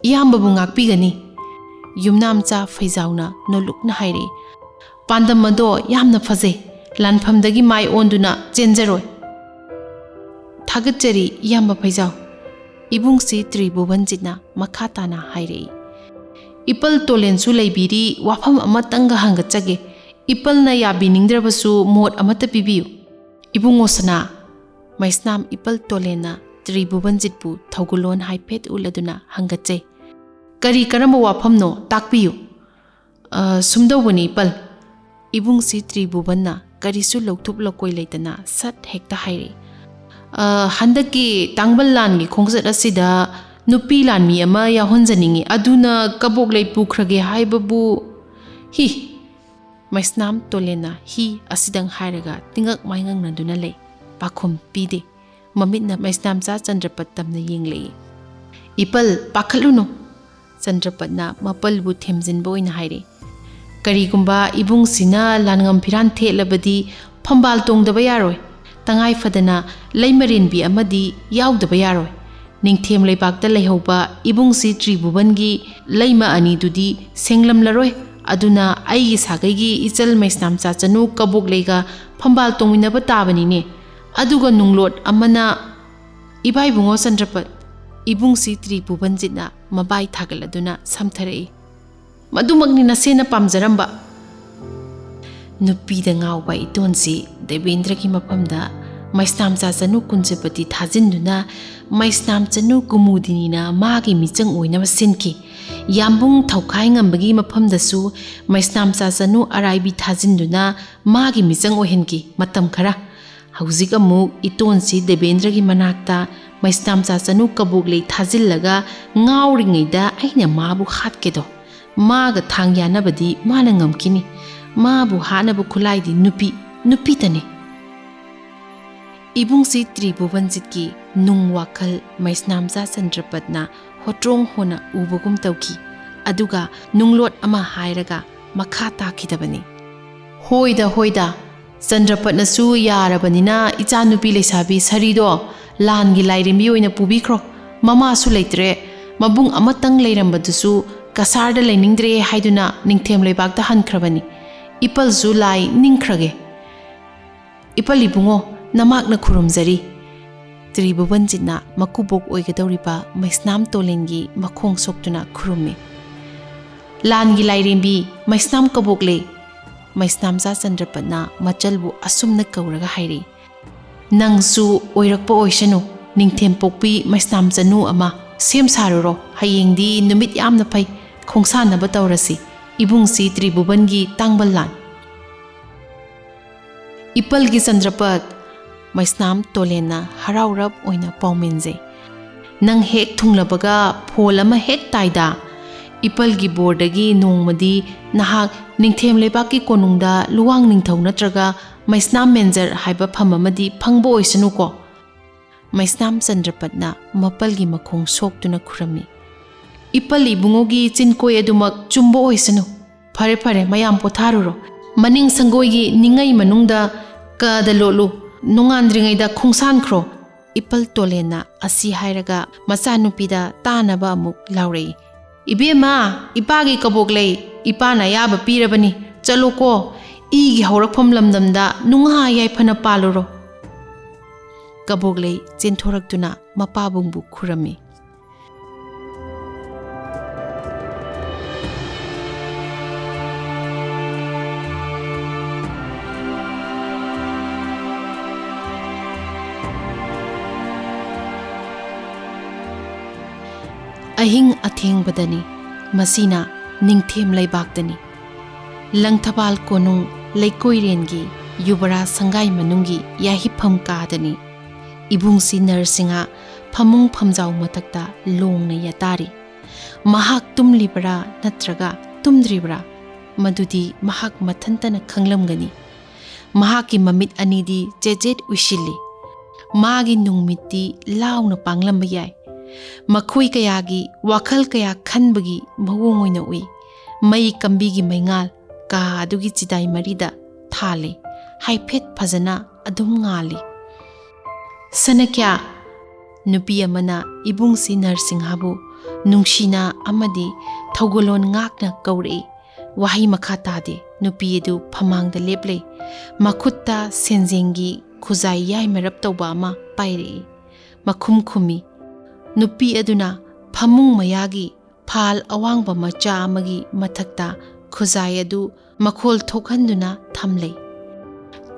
ꯏꯌꯥꯝꯕꯕꯨ ꯉꯥꯛꯄꯤꯒꯅꯤ꯫ ꯌꯨꯝꯅꯥꯝꯆꯥ ꯐꯩꯖꯥꯎꯅ ꯅꯣꯂꯨꯛꯅ ꯍꯥꯏꯔꯛꯏ꯫ ꯄꯥꯟꯗꯝ ꯑꯗꯣ ꯌꯥꯝꯅ ꯐꯖꯩ꯫ ꯂꯥꯟꯐꯝꯗꯒꯤ ꯃꯥꯏ ꯑꯣꯟꯗꯨꯅ ꯆꯦꯟꯖꯔꯣꯏ꯫ ꯊꯥꯒꯠꯆꯔꯤ ꯏꯌꯥꯝꯕ ꯐꯩꯖꯥꯎ꯫ ꯏꯕꯨꯡꯁꯤ ꯇ꯭ꯔꯤꯕꯨꯕꯟꯖꯤꯠꯅ ꯃꯈꯥ ꯇꯥꯅ ꯍꯥꯏꯔꯛꯏ꯫ ꯏꯄꯜ ꯇꯣꯂꯦꯟꯁꯨ ꯂꯩꯕꯤꯔꯤ, ꯋꯥꯐꯝ ꯑꯃꯇꯪꯒ ꯍꯪꯒꯠꯆꯒꯦ꯫ ꯏꯄꯜꯅ ꯌꯥꯕꯤꯅꯤꯡꯗ꯭ꯔꯕꯁꯨ ꯃꯣꯠ ꯑꯃꯠꯇ ꯄꯤꯕꯤꯌꯨ꯫ ꯏꯕꯨꯡꯉꯣ ꯁꯅꯥ, ꯃꯩꯁꯅꯥꯝ ꯏꯄꯜ ꯇꯣꯂꯦꯟꯅ ꯇ꯭ꯔꯤꯕꯨꯕꯟꯖꯤꯠꯄꯨ ꯊꯧꯒꯜꯂꯣꯟ ꯍꯥꯏꯐꯦꯠ ꯎꯠꯂꯗꯨꯅ ꯍꯪꯒꯠꯆꯩ꯫ ꯀꯔꯤ ꯀꯔꯝꯕ ꯋꯥꯐꯝꯅꯣ? ꯇꯥꯛꯄꯤꯌꯨ꯫ "ꯑ, ꯁꯨꯝꯗꯧꯕꯅꯤ ꯏꯄꯜ꯫" ꯏꯕꯨꯡꯁꯤ ꯇ꯭ꯔꯤꯕꯨꯕꯟꯅ ꯀꯔꯤꯁꯨ ꯂꯧꯊꯣꯛ ꯂꯧꯀꯣꯏ ꯂꯩꯇꯅ ꯁꯠ ꯍꯦꯛꯇ ꯍꯥꯏꯔꯛꯏ꯫ "ꯑ, ꯍꯟꯗꯛꯀꯤ ꯇꯥꯡꯕꯜ ꯂꯥꯟꯒꯤ ꯈꯣꯡꯆꯠ ꯑꯁꯤꯗ ꯅꯨꯄꯤ ꯂꯥꯟꯃꯤ ꯑꯃ ꯌꯥꯎꯍꯟꯖꯅꯤꯡꯏ꯫ ꯑꯗꯨꯅ ꯀꯕꯣꯛꯂꯩ ꯄꯨꯈ꯭ꯔꯒꯦ ꯍꯥꯏꯕꯕꯨ ꯍꯤ!" ꯃꯩꯁꯅꯥꯝ ꯇꯣꯂꯦꯟꯅ "ꯍꯤ" ꯑꯁꯤꯗꯪ ꯍꯥꯏꯔꯒ ꯇꯤꯉꯛ ꯃꯥꯏꯉꯪꯅꯗꯨꯅ ꯂꯩ꯫ ꯄꯥꯈꯨꯝ ꯄꯤꯗꯦ꯫ ꯃꯃꯤꯠꯅ ꯃꯩꯁꯅꯥꯝꯆꯥ ꯆꯟꯗ꯭ꯔꯄꯠ ꯇꯝꯅ ꯌꯦꯡꯂꯛꯏ꯫ "ꯏꯄꯜ, ꯄꯥꯈꯠꯂꯨꯅꯨ꯫" ꯆꯟꯗ꯭ꯔꯄꯠꯅ ꯃꯄꯜꯕꯨ ꯊꯦꯝꯖꯤꯟꯕ ꯑꯣꯏꯅ ꯍꯥꯏꯔꯛꯏ꯫ "ꯀꯔꯤꯒꯨꯝꯕ ꯏꯕꯨꯡꯁꯤꯅ ꯂꯥꯟꯉꯝ ꯐꯤꯔꯥꯟ ꯊꯦꯠꯂꯕꯗꯤ ꯐꯝꯕꯥꯜ ꯇꯣꯡꯗꯕ ꯌꯥꯔꯣꯏ꯫ ꯇꯉꯥꯏ ꯐꯗꯅ ꯂꯩꯃꯔꯦꯟꯕꯤ ꯑꯃꯗꯤ ꯌꯥꯎꯗꯕ ꯌꯥꯔꯣꯏ꯫ ꯅꯤꯡꯊꯦꯝ ꯂꯩꯕꯥꯛꯇ ꯂꯩꯍꯧꯕ ꯏꯕꯨꯡꯁꯤ ꯇ꯭ꯔꯤꯕꯨꯕꯟꯒꯤ ꯂꯩꯃ ꯑꯅꯤꯗꯨꯗꯤ ꯁꯦꯡꯂꯝꯂꯔꯣꯏ꯫ ꯑꯗꯨꯅ ꯑꯩꯒꯤ ꯁꯥꯒꯩꯒꯤ ꯏꯆꯜ ꯃꯩꯁꯅꯥꯝꯆꯥ ꯆꯅꯨ ꯀꯕꯣꯛꯂꯩꯒ ꯐꯝꯕꯥꯜ ꯇꯣꯡꯃꯤꯟꯅꯕ ꯇꯥꯕꯅꯤꯅꯦ꯫ ꯑꯗꯨꯒ ꯅꯨꯡꯂꯣꯠ ꯑꯃꯅ" "ꯏꯕꯥꯏꯕꯨꯡꯉꯣ ꯆꯟꯗ꯭ꯔꯄꯠ꯫" ꯏꯕꯨꯡꯁꯤ ꯇ꯭ꯔꯤꯕꯨꯕꯟꯖꯤꯠꯅ ꯃꯕꯥꯏ ꯊꯥꯒꯠꯂꯗꯨꯅ ꯁꯝꯊꯔꯛꯏ꯫ "ꯃꯗꯨꯃꯛꯅꯤ ꯅꯁꯦꯅ ꯄꯥꯝꯖꯔꯝꯕ꯫" ꯅꯨꯄꯤꯗ ꯉꯥꯎꯕ ꯏꯇꯣꯟꯁꯤ ꯗꯦꯕꯦꯟꯗ꯭ꯔꯒꯤ ꯃꯐꯝꯗ ꯃꯩꯁꯅꯥꯝꯆꯥ ꯆꯅꯨ ꯀꯨꯟꯖꯄꯇꯤ ꯊꯥꯖꯤꯟꯗꯨꯅ ꯃꯩꯁꯅꯥꯝ ꯆꯅꯨ ꯀꯨꯃꯨꯗꯤꯅꯤꯅ ꯃꯥꯒꯤ ꯃꯤꯆꯪ ꯑꯣꯏꯅꯕ ꯁꯤꯟꯈꯤ꯫ ꯌꯥꯝꯕꯨꯡ ꯊꯧꯈꯥꯏ ꯉꯝꯕꯒꯤ ꯃꯐꯝꯗꯁꯨ ꯃꯩꯁꯅꯥꯝꯆꯥ ꯆꯅꯨ ꯑꯔꯥꯏꯕꯤ ꯊꯥꯖꯤꯟꯗꯨꯅ ꯃꯥꯒꯤ ꯃꯤꯆꯪ ꯑꯣꯏꯍꯟꯈꯤ꯫ ꯃꯇꯝ ꯈꯔ ꯍꯧꯖꯤꯛ ꯑꯃꯨꯛ ꯏꯇꯣꯟꯁꯤ ꯗꯦꯕꯦꯟꯗ꯭ꯔꯒꯤ ꯃꯅꯥꯛꯇ ꯃꯩꯁꯅꯥꯝꯆꯥ ꯆꯅꯨ ꯀꯕꯣꯛꯂꯩ ꯊꯥꯖꯤꯜꯂꯒ ꯉꯥꯎꯔꯤꯉꯩꯗ ꯑꯩꯅ ꯃꯥꯕꯨ ꯍꯥꯠꯀꯦꯗꯣ꯫ ꯃꯥꯒ ꯊꯥꯡ ꯌꯥꯅꯕꯗꯤ ꯃꯥꯅ ꯉꯝꯈꯤꯅꯤ꯫ ꯃꯥꯕꯨ ꯍꯥꯠꯅꯕ ꯈꯨꯠꯂꯥꯏꯗꯤ ꯅꯨꯄꯤ, ꯅꯨꯄꯤꯇꯅꯤ꯫ ꯏꯕꯨꯡꯁꯤ ꯇ꯭ꯔꯤꯕꯨꯕꯟꯖꯤꯠꯀꯤ ꯅꯨꯡ ꯋꯥꯈꯜ ꯃꯩꯁꯅꯥꯝꯆꯥ ꯆꯟꯗ꯭ꯔꯄꯠꯅ ꯍꯣꯇ꯭ꯔꯣꯡ ꯍꯣꯅ ꯎꯕꯒꯨꯝ ꯇꯧꯈꯤ꯫ ꯑꯗꯨꯒ ꯅꯨꯡꯂꯣꯠ ꯑꯃ ꯍꯥꯏꯔꯒ ꯃꯈꯥ ꯇꯥꯈꯤꯗꯕꯅꯤ꯫ "ꯍꯣꯏꯗ, ꯍꯣꯏꯗ, ꯆꯟꯗ꯭ꯔꯄꯠꯅꯁꯨ ꯌꯥꯔꯕꯅꯤꯅ ꯏꯆꯥꯅꯨꯄꯤ ꯂꯩꯁꯥꯕꯤ ꯁꯔꯤꯗꯣ ꯂꯥꯟꯒꯤ ꯂꯥꯏꯔꯦꯝꯕꯤ ꯑꯣꯏꯅ ꯄꯨꯕꯤꯈ꯭ꯔꯣ꯫ ꯃꯃꯥꯁꯨ ꯂꯩꯇ꯭ꯔꯦ, ꯃꯕꯨꯡ ꯑꯃꯇꯪ ꯂꯩꯔꯝꯕꯗꯨꯁꯨ ꯀꯁꯥꯔꯗ ꯂꯩꯅꯤꯡꯗ꯭ꯔꯦ ꯍꯥꯏꯗꯨꯅ ꯅꯤꯡꯊꯦꯝ ꯂꯩꯕꯥꯛꯇ ꯍꯟꯈ꯭ꯔꯕꯅꯤ꯫ ꯏꯄꯜꯁꯨ ꯂꯥꯏ ꯅꯤꯡꯈ꯭ꯔꯒꯦ꯫ ꯏꯄꯜ ꯏꯕꯨꯡꯉꯣ, ꯅꯃꯥꯛꯅ ꯈꯨꯔꯨꯝꯖꯔꯤ꯫" ꯇ꯭ꯔꯤꯕꯨꯕꯟꯖꯤꯠꯅ ꯃꯀꯨꯕꯣꯛ ꯑꯣꯏꯒꯗꯧꯔꯤꯕ ꯃꯩꯁꯅꯥꯝ ꯇꯣꯂꯦꯟꯒꯤ ꯃꯈꯣꯡ ꯁꯣꯛꯇꯨꯅ ꯈꯨꯔꯨꯝꯃꯤ꯫ "ꯂꯥꯟꯒꯤ ꯂꯥꯏꯔꯦꯝꯕꯤ ꯃꯩꯁꯅꯥꯝ ꯀꯕꯣꯛꯂꯦ꯫" ꯃꯩꯁꯅꯥꯝꯆꯥ ꯆꯟꯗ꯭ꯔꯄꯠꯅ ꯃꯆꯜꯕꯨ ꯑꯁꯨꯝꯅ ꯀꯧꯔꯒ ꯍꯥꯏꯔꯛꯏ, "ꯅꯪꯁꯨ ꯑꯣꯏꯔꯛꯄ ꯑꯣꯏꯁꯅꯨ, ꯅꯤꯡꯊꯦꯝ ꯄꯣꯛꯄꯤ ꯃꯩꯁꯅꯥꯝ ꯆꯅꯨ ꯑꯃ ꯁꯦꯝ ꯁꯥꯔꯨꯔꯣ꯫ ꯍꯌꯦꯡꯗꯤ ꯅꯨꯃꯤꯠ ꯌꯥꯝꯅ ꯐꯩ, ꯈꯣꯡꯁꯥꯟꯅꯕ ꯇꯧꯔꯁꯤ꯫ ꯏꯕꯨꯡꯁꯤ ꯇ꯭ꯔꯤꯕꯨꯕꯟꯒꯤ ꯇꯥꯡꯕꯜ ꯂꯥꯟ꯫" "ꯏꯄꯜꯒꯤ ꯆꯟꯗ꯭ꯔꯄꯠ!" ꯃꯩꯁꯅꯥꯝ ꯇꯣꯂꯦꯟꯅ ꯍꯔꯥꯎꯔꯞ ꯑꯣꯏꯅ ꯄꯥꯎꯃꯤꯟꯖꯩ꯫ "ꯅꯪ ꯍꯦꯛ ꯊꯨꯡꯂꯕꯒ ꯐꯣꯜ ꯑꯃ ꯍꯦꯛ ꯇꯥꯏꯗ꯫ ꯏꯄꯜꯒꯤ ꯕꯣꯔꯗꯒꯤ ꯅꯣꯡꯃꯗꯤ ꯅꯍꯥꯛ ꯅꯤꯡꯊꯦꯝ ꯂꯩꯕꯥꯛꯀꯤ ꯀꯣꯅꯨꯡꯗ ꯂꯨꯋꯥꯡ ꯅꯤꯡꯊꯧ ꯅꯠꯇ꯭ꯔꯒ ꯃꯩꯁꯅꯥꯝ ꯃꯦꯟꯖꯔ ꯍꯥꯏꯕ ꯐꯝ ꯑꯃꯗꯤ ꯐꯪꯕ ꯑꯣꯏꯁꯅꯨꯀꯣ꯫" ꯃꯩꯁꯅꯥꯝ ꯆꯟꯗ꯭ꯔꯄꯠꯅ ꯃꯄꯜꯒꯤ ꯃꯈꯣꯡ ꯁꯣꯛꯇꯨꯅ ꯈꯨꯔꯝꯃꯤ꯫ "ꯏꯄꯜ ꯏꯕꯨꯡꯉꯣꯒꯤ ꯆꯤꯟꯀꯣꯏ ꯑꯗꯨꯃꯛ ꯆꯨꯝꯕ ꯑꯣꯏꯁꯅꯨ꯫ ꯐꯔꯦ, ꯐꯔꯦ, ꯃꯌꯥꯝ ꯄꯣꯊꯥꯔꯨꯔꯣ꯫ ꯃꯅꯤꯡ ꯁꯪꯒꯣꯏꯒꯤ ꯅꯤꯡꯉꯩ ꯃꯅꯨꯡꯗ ꯀꯗ ꯂꯣꯠꯂꯨ꯫ ꯅꯣꯡꯉꯥꯟꯗ꯭ꯔꯤꯉꯩꯗ ꯈꯣꯡꯁꯥꯟꯈ꯭ꯔꯣ꯫" ꯏꯄꯜ ꯇꯣꯂꯦꯟꯅ ꯑꯁꯤ ꯍꯥꯏꯔꯒ ꯃꯆꯥꯅꯨꯄꯤꯗ ꯇꯥꯅꯕ ꯑꯃꯨꯛ ꯂꯥꯎꯔꯛꯏ, "ꯏꯕꯦꯝꯃ, ꯏꯄꯥꯒꯤ ꯀꯕꯣꯛ ꯂꯩ, ꯏꯄꯥꯅ ꯑꯌꯥꯕ ꯄꯤꯔꯕꯅꯤ꯫ ꯆꯠꯂꯣꯀꯣ, ꯏꯒꯤ ꯍꯧꯔꯛꯐꯝ ꯂꯝꯗꯝꯗ ꯅꯨꯡꯉꯥꯏ ꯌꯥꯏꯐꯅ ꯄꯥꯜꯂꯨꯔꯣ꯫" ꯀꯕꯣꯛ ꯂꯩ ꯆꯦꯟꯊꯣꯔꯛꯇꯨꯅ ꯃꯄꯥꯕꯨꯡꯕꯨ ꯈꯨꯔꯝꯃꯤ꯫ ꯑꯍꯤꯡ ꯑꯊꯦꯡꯕꯗꯅꯤ꯫ ꯃꯁꯤꯅ ꯅꯤꯡꯊꯦꯝ ꯂꯩꯕꯥꯛꯇꯅꯤ꯫ ꯂꯪꯊꯕꯥꯜ ꯀꯣꯅꯨꯡ ꯂꯩꯀꯣꯏꯔꯦꯟꯒꯤ ꯌꯨꯕꯔꯥꯖ ꯁꯪꯒꯥꯏ ꯃꯅꯨꯡꯒꯤ ꯌꯥꯍꯤꯞꯐꯝ ꯀꯥꯗꯅꯤ꯫ ꯏꯕꯨꯡꯁꯤ ꯅꯔꯁꯤꯡꯍ ꯐꯃꯨꯡ ꯐꯝꯖꯥꯎ ꯃꯊꯛꯇ ꯂꯣꯡꯅ ꯌꯥꯇꯥꯔꯤ꯫ ꯃꯍꯥꯛ ꯇꯨꯝꯂꯤꯕ꯭ꯔꯥ ꯅꯠꯇ꯭ꯔꯒ ꯇꯨꯝꯗ꯭ꯔꯤꯕ꯭ꯔꯥ, ꯃꯗꯨꯗꯤ ꯃꯍꯥꯛ ꯃꯊꯟꯇꯅ ꯈꯪꯂꯝꯒꯅꯤ꯫ ꯃꯍꯥꯛꯀꯤ ꯃꯃꯤꯠ ꯑꯅꯤꯗꯤ ꯆꯦꯠ ꯆꯦꯠ ꯎꯏꯁꯤꯜꯂꯤ꯫ ꯃꯥꯒꯤ ꯅꯨꯡꯃꯤꯠꯇꯤ ꯂꯥꯎꯅ ꯄꯥꯡꯂꯝꯕ ꯌꯥꯏ꯫ ꯃꯈꯣꯏ ꯀꯌꯥꯒꯤ ꯋꯥꯈꯜ ꯀꯌꯥ ꯈꯟꯕꯒꯤ ꯃꯑꯣꯡ ꯑꯣꯏꯅ ꯎꯏ꯫ ꯃꯩ ꯀꯝꯕꯤꯒꯤ ꯃꯩꯉꯥꯜ ꯀꯥ ꯑꯗꯨꯒꯤ ꯆꯤꯗꯥꯏ ꯃꯔꯤꯗ ꯊꯥꯜꯂꯤ꯫ ꯍꯥꯏꯐꯦꯠ ꯐꯖꯅ ꯑꯗꯨꯝ ꯉꯥꯜꯂꯤ꯫ "ꯁꯅꯀ꯭ꯌꯥ!" ꯅꯨꯄꯤ ꯑꯃꯅ ꯏꯕꯨꯡꯁꯤ ꯅꯔꯁꯤꯡꯍꯕꯨ ꯅꯨꯡꯁꯤꯅ ꯑꯃꯗꯤ ꯊꯧꯒꯜꯂꯣꯟ ꯉꯥꯛꯅ ꯀꯧꯔꯛꯏ꯫ ꯋꯥꯍꯩ ꯃꯈꯥ ꯇꯥꯗꯦ꯫ ꯅꯨꯄꯤ ꯑꯗꯨ ꯐꯃꯥꯡꯗ ꯂꯦꯞꯂꯦ꯫ ꯃꯈꯨꯠꯇ ꯁꯦꯟꯖꯦꯡꯒꯤ ꯈꯨꯖꯥꯏ ꯌꯥꯏꯃꯔꯞ ꯇꯧꯕ ꯑꯃ ꯄꯥꯏꯔꯛꯏ꯫ ꯃꯈꯨꯝ ꯈꯨꯝꯃꯤ꯫ ꯅꯨꯄꯤ ꯑꯗꯨꯅ ꯐꯃꯨꯡ ꯃꯌꯥꯒꯤ ꯐꯥꯜ ꯑꯋꯥꯡꯕ ꯃꯆꯥ ꯑꯃꯒꯤ ꯃꯊꯛꯇ ꯈꯨꯖꯥꯏ ꯑꯗꯨ ꯃꯈꯣꯜ ꯊꯣꯛꯍꯟꯗꯨꯅ ꯊꯝꯂꯦ꯫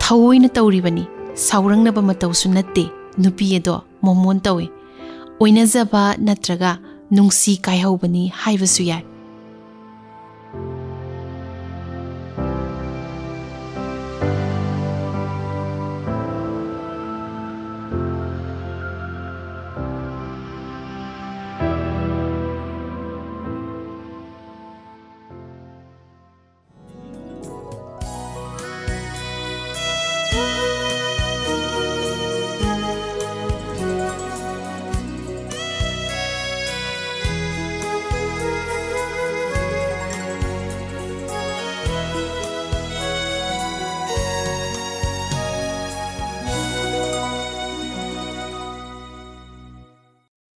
"ꯊꯑꯣꯏꯅ ꯇꯧꯔꯤꯕꯅꯤ, ꯁꯥꯎꯔꯪꯅꯕ ꯃꯇꯧꯁꯨ ꯅꯠꯇꯦ", ꯅꯨꯄꯤ ꯑꯗꯣ ꯃꯣꯃꯣꯟ ꯇꯧꯏ꯫ "ꯑꯣꯏꯅꯖꯕ ꯅꯠꯇ꯭ꯔꯒ ꯅꯨꯡꯁꯤ ꯀꯥꯏꯍꯧꯕꯅꯤ ꯍꯥꯏꯕꯁꯨ ꯌꯥꯏ꯫